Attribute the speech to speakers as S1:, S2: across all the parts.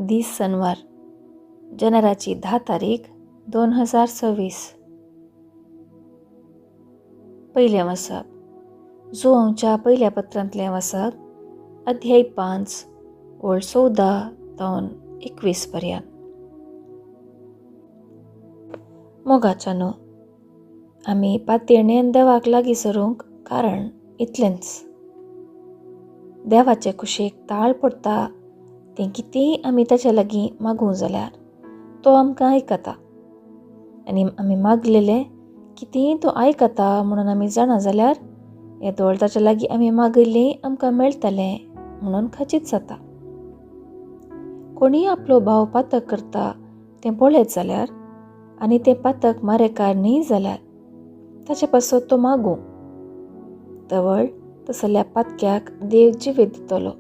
S1: दीस सनवार, जानेराची 10 तारीख 2026. पयलें वाचप जुवांवच्या पयल्या पत्रांतलें वाचप, अध्याय 5 ओळ 14 तावन 21 पर्यंत. मोगाच्या न्हू, आमी पातयेणेन देवाक लागीं सरूंक कारण इतलेंच, देवाचे कुशीक ताळ पडटा तें कितेंय आमी ताच्या लागीं मागूं जाल्यार तो आमकां आयकता, आनी आमी मागलेलें कितेंय तो आयकता म्हणून आमी जाणा जाल्यार येदोळ ताच्या लागीं आमी मागिल्लें आमकां मेळटलें म्हणून खचीत जाता. कोणीय आपलो भाव पातक करता तें पळयत जाल्यार आनी तें पातक मारेकार न्ही जाल्यार ताचे पासत तो मागूं, तवळ तसल्या पातक्याक देव जिवीत दितलो.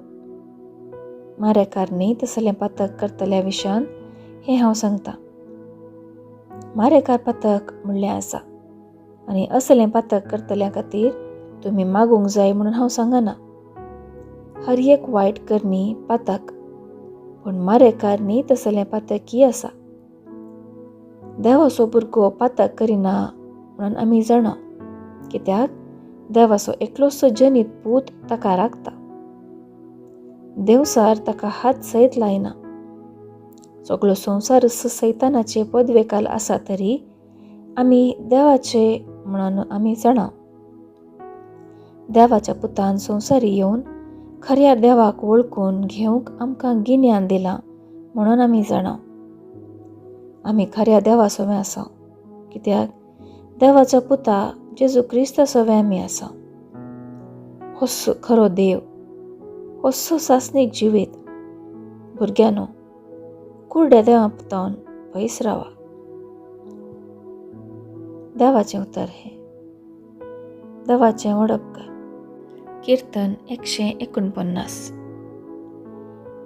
S1: मारेकार न्ही तसलें पातक करतल्या विशयान हें हांव सांगता. मारेकार पातक म्हणलें आसा आनी असलें पातक करतल्या खातीर तुमी मागूंक जाय म्हणून हांव सांगना. हर एक वायट करणी पातक, पूण मारेकार न्ही तसलें पातकी आसा. देवाचो भुरगो पातक करिना म्हणून आमी जाणा, कित्याक देवाचो एकलोसो जनीत पूत ताका राखता. देवसार ताका हात सयत लायना. सगळो संवसार सैतानाचे पदवेकाल आसा तरी आमी देवाचे म्हणून आमी जाणा. देवाच्या पुतान संवसारी येवन खऱ्या देवाक वळखून घेवंक आमकां गिन्यान दिलां म्हणून आमी जाणा. आमी खऱ्या देवा सवें आसा, कित्याक देवाच्या पुता जेजू क्रिस्ता सवें आमी आसा. होच खरो देव, होच सासणीक जिवीत. भुरग्यांनो, कुरड्या देवा पुतावन पयस रावा. देवाचें उतर हें. देवाचें वडपकार. कीर्तन 149.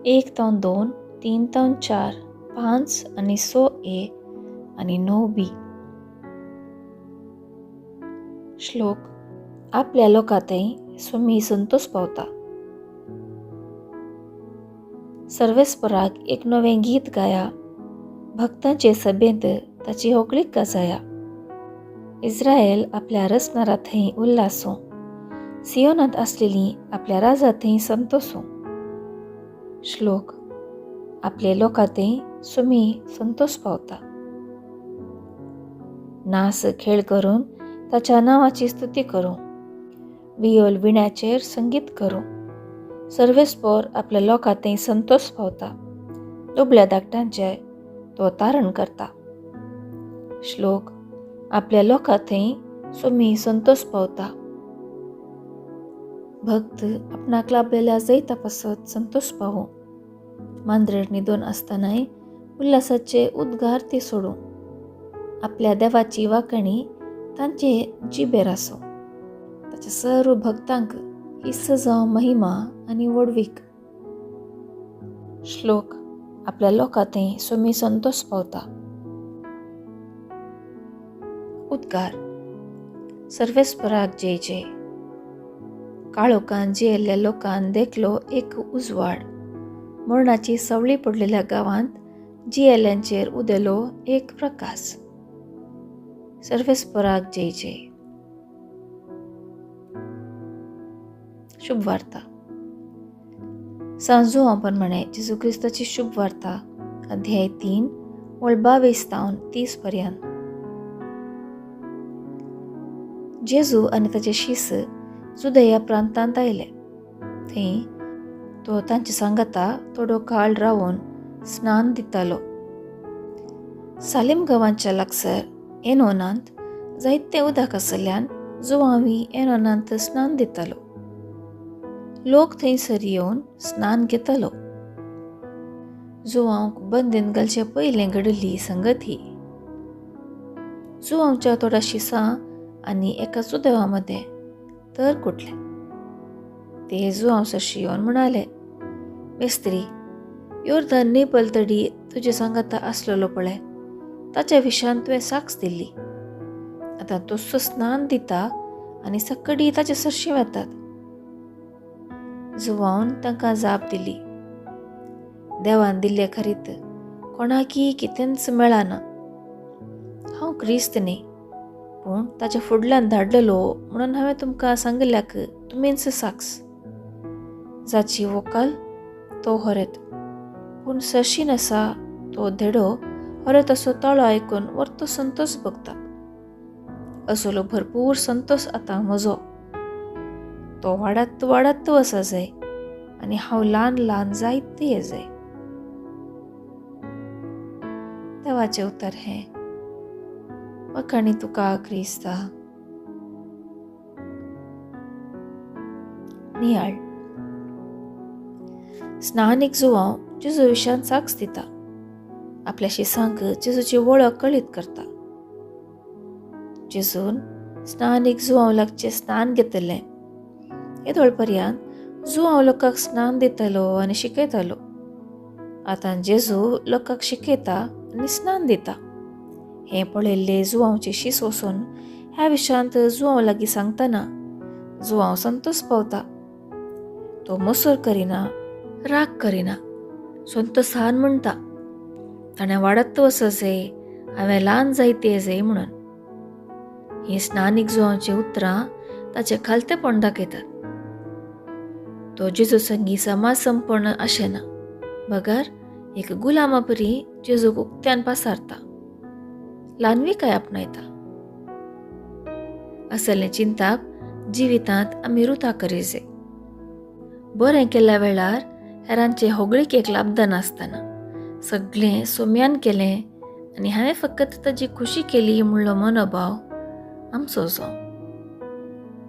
S1: 1 तावन 2, 3 तावन 4, 5 आनी 6 ए आनी 9 बी. श्लोक. आपल्या लोकांतय स्वामी संतोष पावता. सर्वेस्पराक एक नवें गीत गाया, भक्तांचे सभेंत ताची होगळीक गाजाया. इस्रायल आपल्या रचणारा थंय उल्हासूं, सियोनांत आसलेली आपल्या राजा थंय संतोसूं. श्लोक. आपले लोकांतय स्वामी संतोष पावता. नास खेळ करून ताच्या नांवाची स्तुती करूं, वियोल विण्याचेर संगीत करूं. सर्वेस्पोर आपल्या लोकांतय संतोष पावता, दुबळ्या धाकट्यांचे तो तारण करता. श्लोक. आपल्या लोकांतय स्वामी संतोष पावता. भक्त आपणाक लाभलेल्या जैता पासत संतोष पावूं, मांद्रेर न्हिदून आसतनाय उल्हासाचे उद्गार ते सोडूं. आपल्या देवाची वाकणी तांचे जिबेर आसूं. ताच्या सर्व भक्तांक ही सजाव महिमा आनी व्हडवीक. श्लोक. आपल्या लोकांतय स्वामी संतोष पावता. उद्गार. सर्वेस्पराक जय जय. काळोखान जियेल्ल्या लोकान देखलो एक उजवाड, मरणाची सवळी पडलेल्या गांवांत जियेल्ल्यांचेर उदेलो एक प्रकाश. सर्वेस्पराक जय जय. शुभ वार्ता. सांजो प्रमाणे जेजू क्रिस्ताची शुभ वार्ता, अध्याय 3 ओळ 22 तावन 30 पर्यंत. जेजू आनी ताचे शिस जुदया प्रांतांत आयले. थंय तो तांचे सांगाता थोडो काळ रावन स्नान दितालो. सालीम गांवाच्या लागसर एनोनांत जायते उदक आसल्यान जुवांवी एनोनांत स्नान दितालो. लोक थंयसर येवन स्नान घेतालो. जुवांक बंदीन घालचे पयलें घडिल्ली संगत ही. जुवांच्या थोड्या शिसां आनी एका जुदेवा मदें तर कुटलें. ते जुवांव सरशी येवन म्हणाले, मेस्त्री, योर्दन न्हंय पलतडी तुजे सांगाता आसलेलो पळय, ताच्या विशयान तुवें साक्ष दिल्ली. आतां तो स्नान दिता आनी सकडी ताचे सरशी वेतात. जुवावन तांकां जाप दिली, देवान दिल्ले खरीत कोणाकी कितेंच मेळना. हांव क्रिस्त न्ही, पूण ताच्या फुडल्यान धाडलेलो म्हणून हांवें तुमकां सांगिल्ल्याक तुमीच साक्ष. जाची वोकाल तो हरेत, पूण सरशीन आसा तो धेडो हरेत असो ताळो आयकून वर्तो संतोष भोगता. असलो भरपूर संतोष आतां म्हजो. तो वाडत वाडत वसा जाय आनी हांव ल्हान ल्हान जायत ये जाय. देवाचें उतर हें. वखाणी तुका क्रिस्ता. नियाळ. स्नानीक जुवांव जेजू विशयान साक्ष दिता. आपल्या शिसांक जेजूची वळख कळीत करता. जेजून स्नानीक जुवांव लागचें स्नान घेतलें. येदोळ पर्यंत जुवांव लोकांक स्नान दितालो आनी शिकयतालो. आतां जेजू लोकांक शिकयता आनी स्नान दिता. हें पळयल्लें जुवांवचे शीस वचून ह्या विशयांत जुवांव लागीं सांगतना जुवांव संतोष पावता. तो मसूर करिना, राग करिना, संतोषान म्हणटा, ताणें वाडत वचो जाय, हांवें ल्हान जायते जाय म्हणून. हीं स्नानीक जुवांवचीं उतरां ताचें खालतेपण दाखयतात. तो जेजू संगी समाज संपन्न आशेना, बगर एक गुलामा परी जेजूक उक्त्यान पासारता, ल्हानविकाय आपणायता. असलें चिंताप जिवितांत आमी रुता करी जाय. बरें केल्ल्या वेळार हेरांचे होगळीकेक लाबदनासतना सगळें सोम्यान केलें आनी हांवें फकत ताजी खुशी केली म्हणलो मनोभाव आमचो जावं.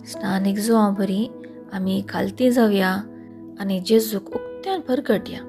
S1: स्नानीक जुवां बरी आमी खालती जावया आनी जेजूक उक्त्यान परगटया.